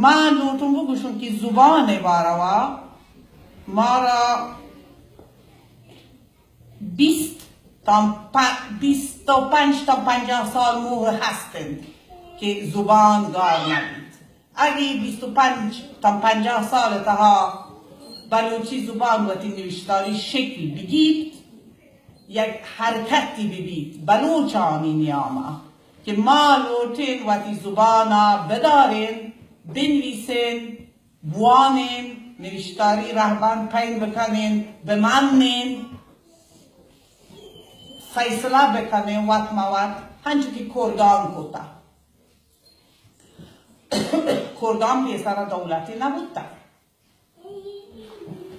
ما لوٹوں بگوشوں کہ زبان ءِ باروا مارا بیست تا پ-، بیست و پنچ تا پنجاہ سال مہر ہست انت کہ زبان گار نہ بیت۔ اگہ بیست و پنچ تا پنجاہ سال تہا بلوچی زبان وتی نوشتاری شکل بگیپت، یک حرکتی ببیت بلوچانی نیاما کہ ما لوٹین وتی زبانا بدارین، بنویسین، بوانین، نوشتاری رہبند پئیم بکنین، بمنین، فیصلہ بکنین وت ما وت، ہنچو کہ کردان کتا۔ کردان پیسرا دولتی نبوتا۔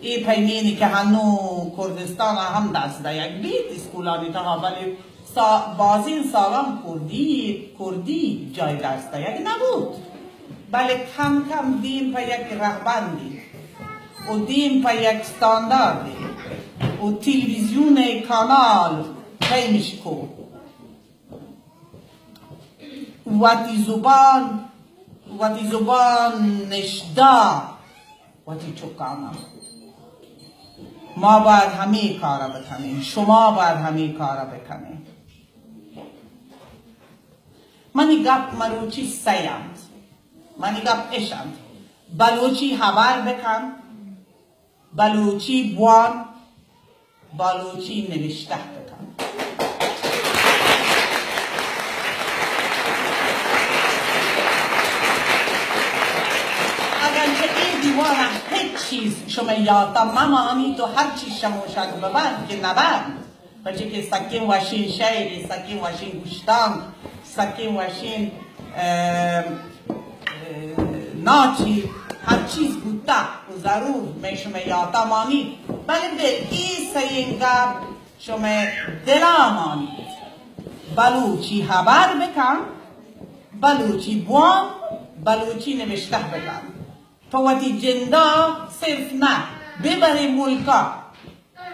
اے پئیمینی کہ ہنو کردستان ہم درس دئیگ بیت اسکولانی تہا، بلے سا-، بازین سالان کردی، کردی جای درس دئیگ نبوت۔ بلے کم کم دیم پہ یک رہبندی و دیم پہ یک استانداردی و تلویزیون کانال پئیمش کو۔ وتی زبان، وتی زبان نشدہ وتی چکانا۔ ما باید ہمے کارا بکنیں، شما باید ہمے کارا بکنیں۔ منی گپ مروچی سئے انت۔ منی گپ اش انت۔ بلوچی ہبر بکن، بلوچی بوان، بلوچی نوشتہ بکن۔ اگرچہ اے دیوان ء ہچ چیز شمئے یات ء مہ مانی تو ہر چیز شموشگ بہ بنت کہ نہ بنت، پرچے کہ سکیں وشیں شعرے، سکیں وشیں گشتانک، سکیں وشیں، ام، ناچی ہر چیز بوتہ و ضرور مئے شمئے یاتا مانیت، بلے بہ اے سئیں گپ شمئے دلا مانیت۔ بلوچی ہبر بکن، بلوچی بوان، بلوچی نوشتہ بکن۔ تو وتی جندا صرف نہ، ببرے ملکا۔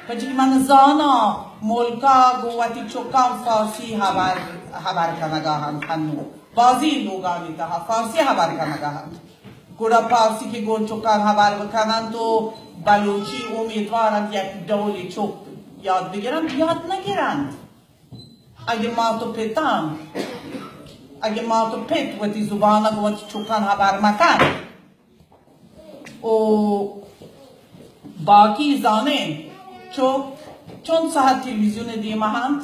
پرچے کہ من زاناں ملکا گوں وتی چکاں فارسی ہبر، ہبر کنگا انت، ہنو بازیں لوگانی تہا فارسی ہبر کنگا انت۔ گڑا فارسی کہ گوں چکاں ہبر بکننت و بلوچی امیدوار انت یک ڈولے چک یاد بگرنت، یاد نگرنت۔ اگہ مات و پتان، اگہ مات و پت وتی زبان گوں وتی چکاں ہبر مکن، و باقی زانیں چک چون ساعت تلویزیون دیما انت؟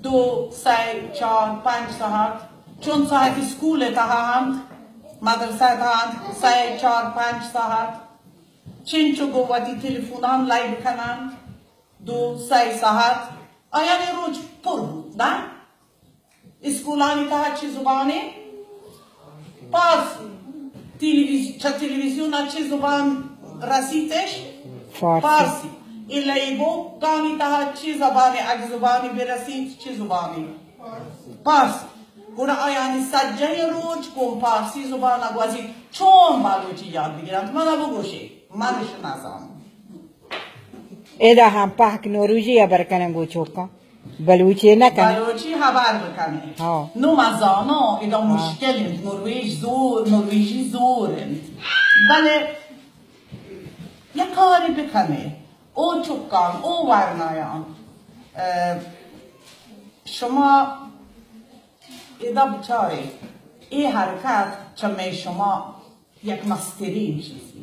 دو، سئے، چار، پنچ ساعت۔ چون ساعت اسکول تہا انت، مدرسہ تہا انت، سئے، چار، پنچ ساعت۔ چنچو گوں وتی تلفونان لائیو کننت، دو، سئے ساعت۔ آیانی روچ پر بوت، نہ؟ اسکولانی تہا چی زبانے؟ پارسی۔ تلویز-، چہ تلویزیون ء چی زبان رسیتش؟ فارسی۔ فارسی۔ اے لیبوکانی تہا چی زبانے؟ اگہ زبانی برسیت، چی زبانے؟ پارسی۔ گڑا آیانی سجہیں روچ گوں پارسی زبان ء گوزیت۔ چون بلوچی یاد بگرنت؟ منا بگوشے، من اش نزانم۔ ادا ہم پہک نورویژی ہبر کنن گوں چوکاں۔ بلوچی نہ کنن۔ بلوچی ہبر بکنن۔ ہاں۔ نو ما زاناں ادا ہاں۔ مشکل انت، نرویژ زور، نرویژی زور انت۔ بلے یک کارے بکنن۔ او چکان، او ورنایان۔ اه، شما ادا بچارے، اے حرکت چہ مئے شما یک مستریں چیزے۔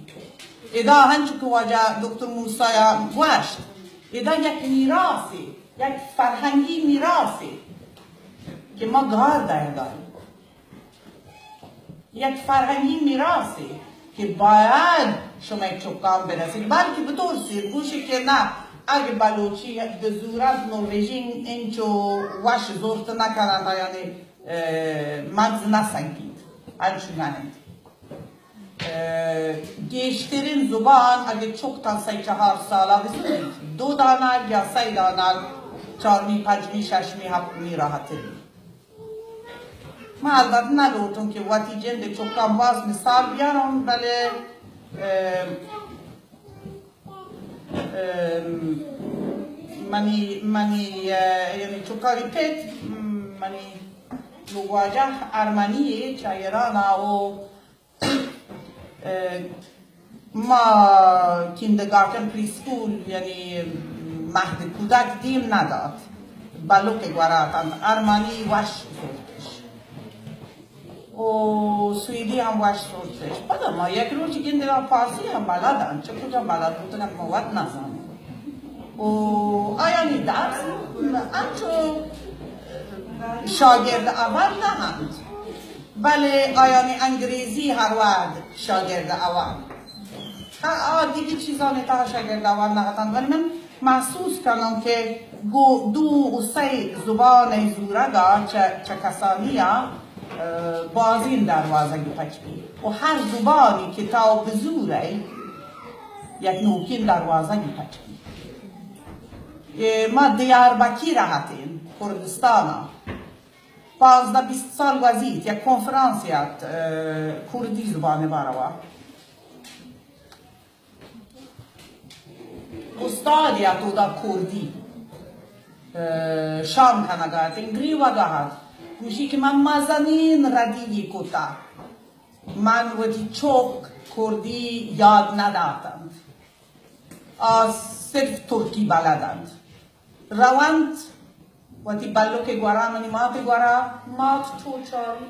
ادا ہنچو کہ واجہ دکتر موسیٰ ء گوشت، ادا یک میراثے، یک فرہنگی میراثے کہ ما گار دئیگا ایں۔ یک فرہنگی میراثے کہ باید شمئے چکاں برسیت، بلکہ بترسیت، گوشی کہ نہ، اگہ بلوچی بزورنت، نرویژی انچو وش زرت نکننت، یعنی، اه، مغز نسنگیت، انچو نہ انت۔ اه، گیشترین زبان اگہ چک تا سئے چہار سالا بزانیت، دو دانگ یا سئے دانگ، چارمی، پنجمی، ششمی، ہپتمی راحتر بیت۔ من البت نہ لوٹوں کہ وتی جند چکاں باز مثال بیاروں، بلے، اه، اه، منی، منی، اه، یعنی چکانی پت، منی لوگواجہ ارمنی چہ ایران ءَ و، اه، ما کیندرگارٹن، پری اسکول، یعنی مہد کودک دیم ندات. بلوک گورا اتنت، ارمنی وش زرتش و سویدی ہم وش زرتش. پدا ما یک روچ گندگا پارسی ہم بلد انت، چہ کجا بلد بوتگ انت ما وت نزانیں. و آیانی درس انچو شاگرد اول نہ انت، بلے آیانی انگریزی ہر وہد شاگرد اول. آ دگہ چیزانی تہا شاگرد اول نہ اتنت، ولی من محسوس کناں کہ گوں دو و سئے زبان ءِ زورگ ءَ چہ، چہ کسانی ءَ، اه، بازیں دروازگے پچ بیت و ہر زبانے کہ تو بزورئے یک نوکیں دروازگے پچ بیت. اے ما دیاربکیر ءَ اتیں کردستان ءَ. پانزدہ بیست سال گوزیت یک کنفرانسے ات، اه، کردی زبان ءِ باروا. استادے ات اودا کردی، اه، شام کنگا ات، گریوگا ات. گوشی کہ من مزنین ردی کتا، من وتی چک کردی یاد نداتنت، آ صرف ترکی بلدنت. رونت وتی بلک گورا، منی مات گورا، مات چو چاری،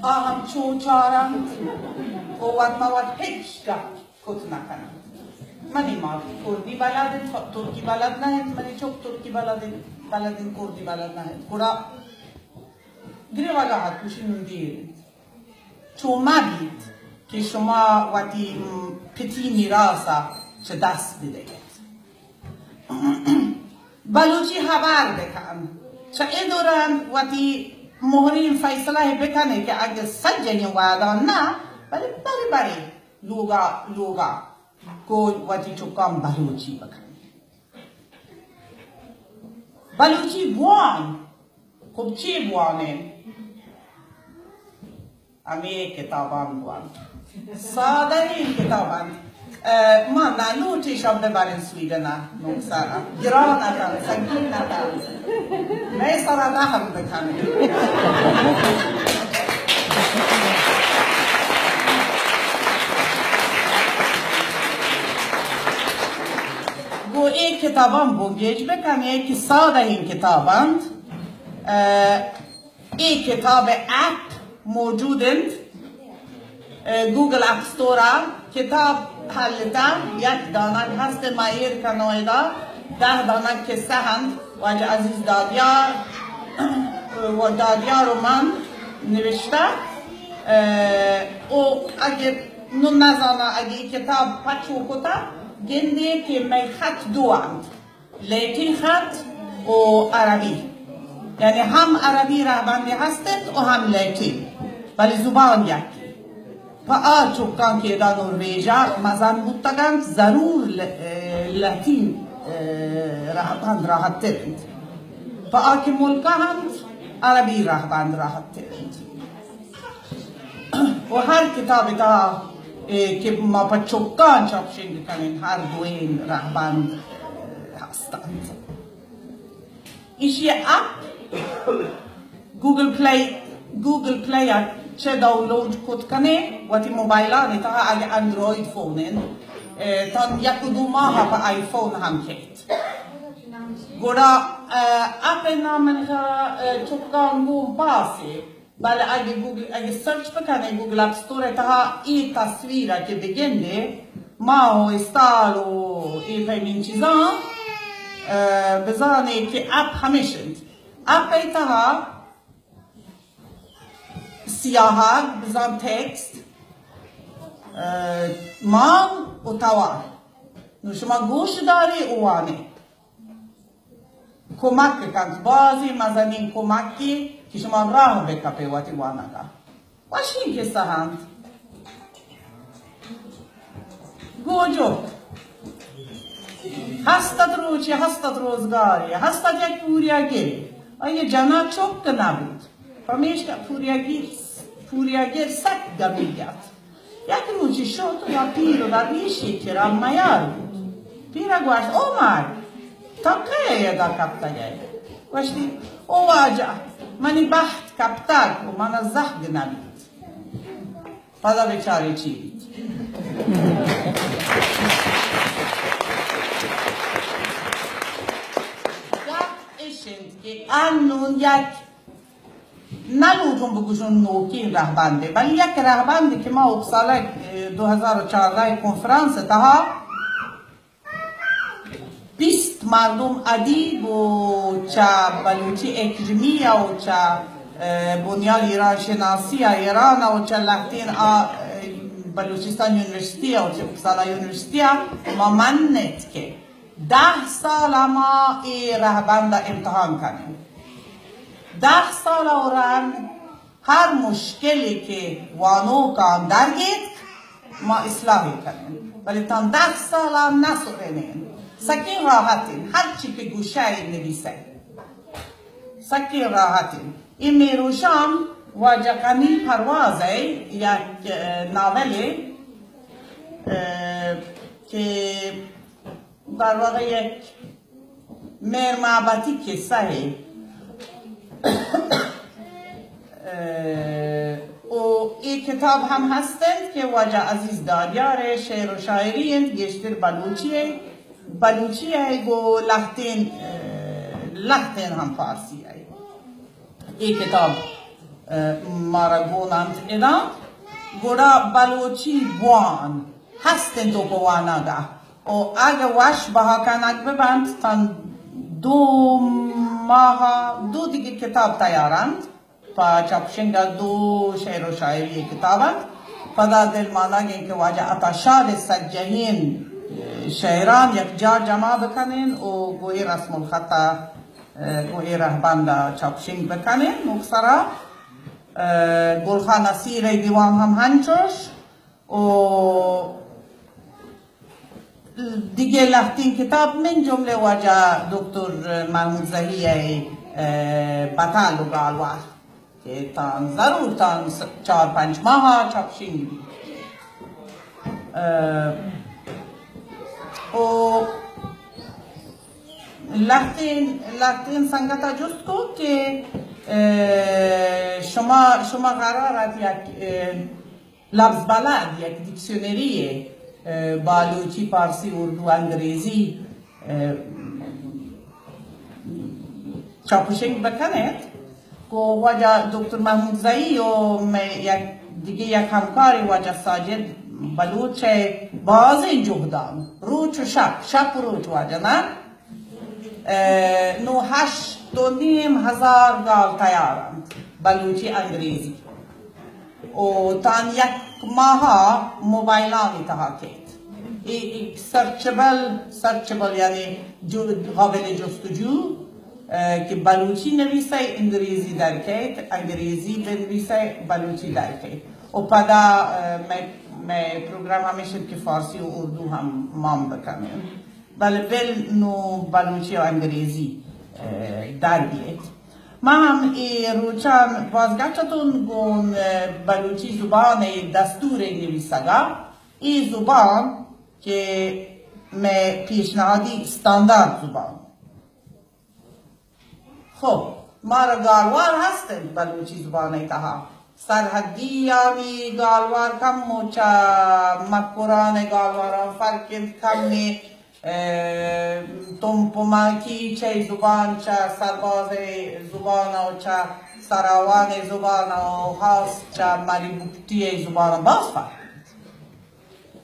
آ ہم چو چارنت و وت ما وت ہچ گپ کت نکننت. منی مات کردی بلد انت، ترکی بلد نہ انت، منی چک ترکی بلد انت، بلد انت، کردی بلد نہ انت. گڑا گریوگا ات، گوشی نون دیر انت. چو مہ بیت کہ شما وتی، م، پتی میراث ءَ چہ دست بدئیت. بلوچی ہبر بکن، چہ اے دوران وتی مہریں فیصلہ بکنے کہ اگہ سجہیں وہدان نہ، بلے برے برے لوگا، لوگا گوں وتی چکاں بلوچی بکن. بلوچی بوان، خب چی بوانیں؟ ہمے کتاباں بوان. سادہ ایں کتاباں. اه، ما نہ لوٹی شب ببریں سویڈن ءَ، نوکسر ءَ. گران اتاں، سنگین اتاں. مئے سرا رحم بکن. گوں اے کتاباں بنگیج بکن، اے کہ سادہ ایں کتاب انت. اه، اے کتاب ءِ اپ موجود انت. اه، گوگل اپ اسٹور ءَ کتاب ہلتہ، یک دانگ ہست، ما ایر کنوں ادا، دہ دانگ قصہ انت، واجہ عزیز دادیار، و دادیار و من نوشتہ. اه، او اگہ نوں نزاناں، اگہ اے کتاب پچ و کتہ، گندے کہ مئے خط دو انت. لیٹین خط و عربی، یعنی ہم عربی رہبندے ہست انت و ہم لیٹین، بلے زبان یکے. پہ آ چکاں کہ ادا نرویج ءَ مزن بوتگ انت، ضرور ل-، اه، لیٹین، اه، رہبند راحت تر انت. پہ آ کہ ملکا انت، عربی رہبند راحت تر انت. و ہر کتاب تہا، اے، کہ ما پہ چکاں چاپ شنگ کنیں، ہر دوئیں رہبند ہست انت. ایشی اپ گوگل پلے، گوگل پلے ءَ چہ ڈاؤنلوڈ کت کنے، وتی موبائلانی تہا اگہ اندروید فون انت، اے، تاں یک دو ماہ پہ آئی فون ہم کیت. گڑا، اه، اپ ءِ نام من خا-، اه، چکاں گوں پاسے. بلے اگہ گوگل، اگہ سرچ بکنے گوگل اپ اسٹور ءِ تہا اے تصویر ءَ کہ بگندے، ماہ و استال و اے پیمیں چیزاں، اه، بزانے کہ اپ ہمیش انت. اپ ءِ تہا سیاہگ، بزاں ٹیکسٹ، اه، مان و توار. نوں شما گوش دارے و وانے. کمک کنت، بازیں مزنیں کمکے کہ شما راہ بکپے وتی وانگا. وشیں قصہ انت. گوجو ہست ات روچے، ہست ات روزگارے، ہست ات یک پوریا گرے. آئی جنا چک نہ بوت. پمیشکا پوریا گر، پوریا گر سک گمی گیات. یک روچے شت و پیر و درویشے کرا میار بوت. پیرا گوشت، او مرد، تو کئے ادا کپتگ ئے؟ گوشتی، او واجہ، منی بخت کپتگ و من زہگ نہ بیت۔ پدا بچارے چی بیت۔ گپ اش انت کہ انون یک، نہ لوٹوں بگوشوں نوکیں رہبندے، بلے یک رہبندے کہ ما اپسالہ، اے، دو ہزار و چاردہ کنفرانس تہا بیست مردم ادیب و چہ بلوچی اکیڈمی و چہ، اے، بنیاد ایران شناسی ایران و چہ لہتین آ، اے، بلوچستان یونیورسٹی و چہ اپسالا یونیورسٹی ما منت کہ دہ سال ما اے رہبند امتحان کنیں۔ دہ سال و رند ہر مشکلے کہ وانوکاں درگیتک، ما اصلاحے کنیں، بلے تاں دہ سالا نہ سرینیں۔ سکیں راحتیں، ہرچی کہ گوشئے نویسئے۔ سکیں راحتیں۔ اے میروشام واجہ غنی پروازئے یک، اے، ناولے، اے، کہ در واقع یک مہر محبتی قصہ ہے۔ اے، او اے کتاب ہم ہست انت کہ واجہ عزیز دادیار ہے، شعر و شاعری انت، گیشتر بلوچی ہے، بلوچی ہے، گو لہتین، اے، لہتین ہم فارسی ہے۔ اے کتاب، اے، مارا گون انت ادا، گڑا بلوچی بوان ہست انت و پہ وانگ ء۔ و اگہ وش بہا کنگ بہ بنت، تاں دو ماہ ء دو دگہ کتاب تیار انت۔ پہ چاپشنگ ء دو شعر و شاعری کتاب انت۔ پدا دل مانگ انت کہ واجہ عطا شاد ء سجہین شعران یک جا جمع بکنین و گوں اے رسم الخط ء، گوں اے رہبند ء چاپشنگ بکنین۔ مختصرا، گل خان نصیر ء دیوان ہم ہنچوش۔ و دگہ لہتیں کتاب من جملہ واجہ دکتر محمود زہی ء، اے، بتال و گالوار کہ تاں ضرور تاں س-، چار پنچ ماہ ء چاپشنگ بیت۔ اے، و لہتیں، لہتیں سنگت ء جست کو کہ، اے، شما، شما قرار ات یک، اے، لبز بلد، یک دیکشنری، اے، بالوچی، پارسی، اردو، انگریزی، اے، چاپ و شنگ بکنیت۔ کو واجہ دکتر محمود زئی و مئے یک دگہ یک ہمکارے واجہ ساجد بلوچ ء بازیں جہدان روچ و شپ، شپ و روچ واجہ نہ اے، نوں ہشت و نیم ہزار گال تیار انت، بلوچی، انگریزی۔ و تاں یک ماہ ء موبائلانی تہا کیت۔ اے، اے سرچبل، سرچبل یعنی جو، قابل جستجو، اے، کہ بلوچی نویسئے، انگریزی در کیت، انگریزی بنویسئے، بلوچی در کیت۔ و پدا، اے، مئے، مئے پروگرام ہمیش انت کہ فارسی و اردو ہم مان بکنیں۔ بلے بل نوں بلوچی و انگریزی، اے، در بیت۔ ما ہم اے روچان باز گچتون گون، اے، بلوچی زبان ء دستور ء نویسگا۔ اے زبان کہ مئے پیشنہادی استاندارد زبان۔ خب، مارا گالوار ہست انت بلوچی زبان ء تہا۔ سرحدی یعنی گالوار کم و چہ مکران ء گالواراں فرق انت کمی، اے، تمپ و ماکی چہ زبان، چہ سرباز ء زبان و چہ سراوان ء زبان و خاص چہ مری بگٹی ء زبان باز فرق انت۔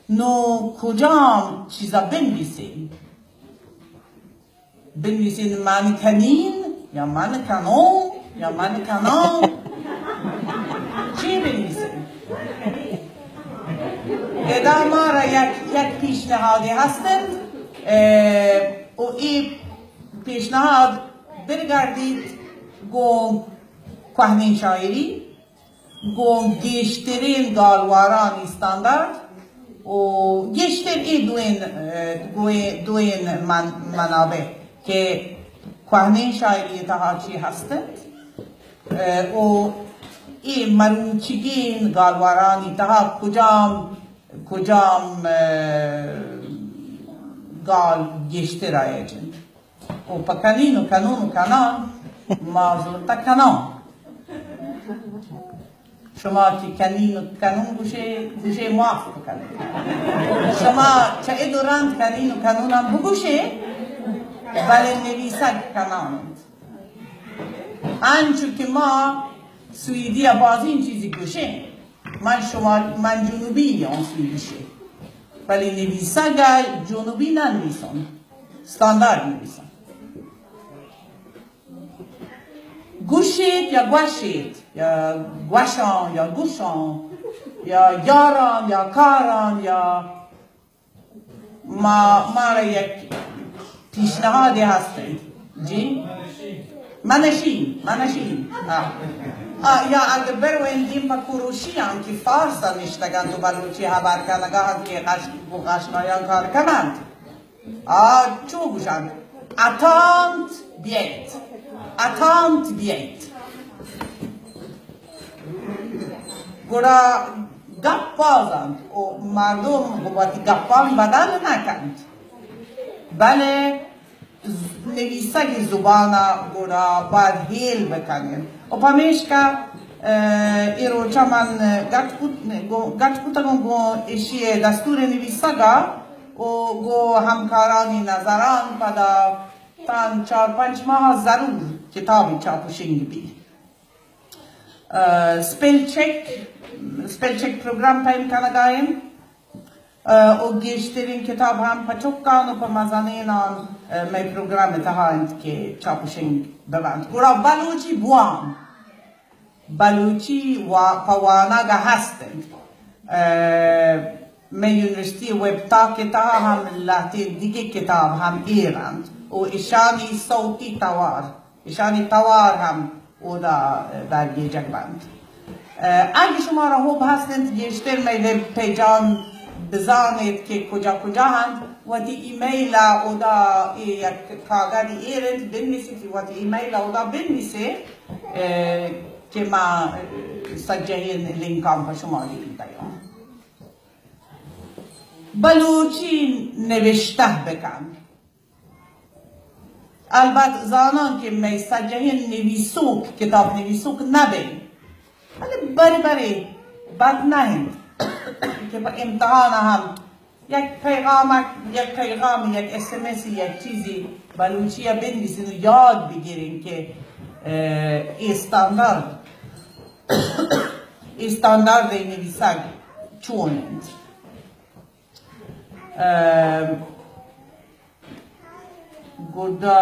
نوں کجام چیزا بنویسیں؟ بنویسین من کنین یا من کنون یا من کنان؟ چی بنویسین؟ ادا مارا یک، یک پیشنهادی هستند، اه، و ای پیشنهاد برگردید گون کوهنین شاعری، گوں گیشترین گالوارانی استاندارد و گیشتر ای دوئین، اه، گوئے-، دوئین من-، منابع کہ کوہنین شاعری تہا چی ہست انت، اه، و ای مروچیگین گالوارانی تہا کجام، کجام، اه، گال گیشتر رائج انت۔ و پہ کنین و کنون و کنان ما زرتہ کنان۔ شما کہ کنین و کنون گوشے، گوشے معاف بکن. شما چہ اے دوران کنین و کنون ہم بگوشے، بلے نویسگ کنان انت. انچو کہ ما سویدی ء بازین چیزی گوشیں، من شما، من جنوبی آں سویدیشے، بلے نویسگ ء جنوبی نہ نویسان، استاندارد نویسان. گوشیت یا گوشیت، یا گوشان، یا گوشان، یا یاران، یا کاران، یا ما، مارا یک پیشنهادی هستن. جی؟ منشین، منشین. آه. آه، یا اگه بروین دیم پا کوروشی هم که فارس نشتگن تو بلوچی خبر کنگا هم که قش-، گو قشنایان کار کنند. آ، چو گوشنت؟ اتانت بیایت. اتانت بیایت. گڑا گپ باز انت و مردم گوں وتی گپان بدل نہ کنت، بلے ز-، نویسگ زبان ء گڑا باید ہیل بکنین. و پمیشکا، اه، اے روچا من گٹ کت-، گو-، گٹ کتگوں گوں ایشی ء دستور نویسگ ء و گوں ہمکارانی نظران پدا تان چار پنچ ماہ ضرور کتابی چاپ و شنگ بی. اه، spell check, spell check program پیم کنگا ایں. اه، و گیشترین کتاب ہم پہ چکان و پہ مزنینان، اه، مئے پروگرام تہا انت کہ چاپ و شنگ ببنت. گڑا بلوچی بوان، بلوچی وا-، پہ وانگ ہست انت. اه، مئے یونیورسٹی ویب تاک تہا ہم لہتیں دگہ کتاب ہم ایر انت و اشانی صوتی توار، اشانی توار ہم اودا درگیجگ بنت. اه، اگہ شمارا حب ہست انت گیشتر مئے ویب پیجان بزانیت کہ کجا کجا انت، وتی ای میل ء اودا اے یک کاگدی ایر انت، بنویسیت، وتی ای میل ء اودا بنویسے، اه، کہ ما، اه، سجہیں لنکان پہ شما دیم دیاں. بلوچی نوشتہ بکن. البت زاناں کہ مئے سجہیں نویسوک، کتاب نویسوک نہ بیں، بلے برے برے بد نہ انت کہ پہ امتحان ہم یک پیغامک، یک پیغام، یک ایس ایم ایس، یک چیزی بلوچی ء بنویسین و یاد بگیرین کہ، اه، اے استاندارد، اے استاندارد نویسگ چون انت. اه، گڈا